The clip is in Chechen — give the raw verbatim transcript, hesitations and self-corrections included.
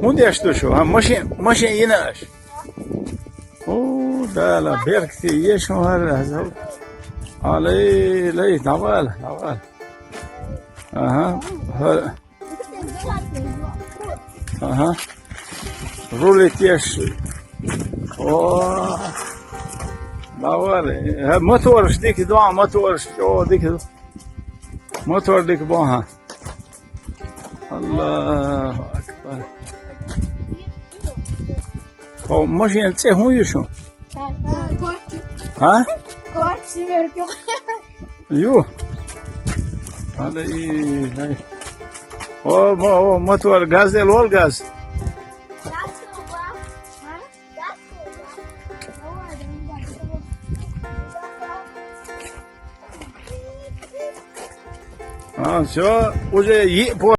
ХӀун деш ду шу? А, машин, машин йина аша? О, Дала, беркате еш хӀара. Алай, лай, давала, давала. Ага. Ага. Рулит еш. О. Давай. Мотор дика ду, мотор. О, дика ду. Мотор дика бу, ага. Аллаху акбар. О, машин цӀи хӀун ю шу? А? Ю. Ала и, ай. О, мо-, о, мотор газ дел, вол газ. А, всё, уже е-, по-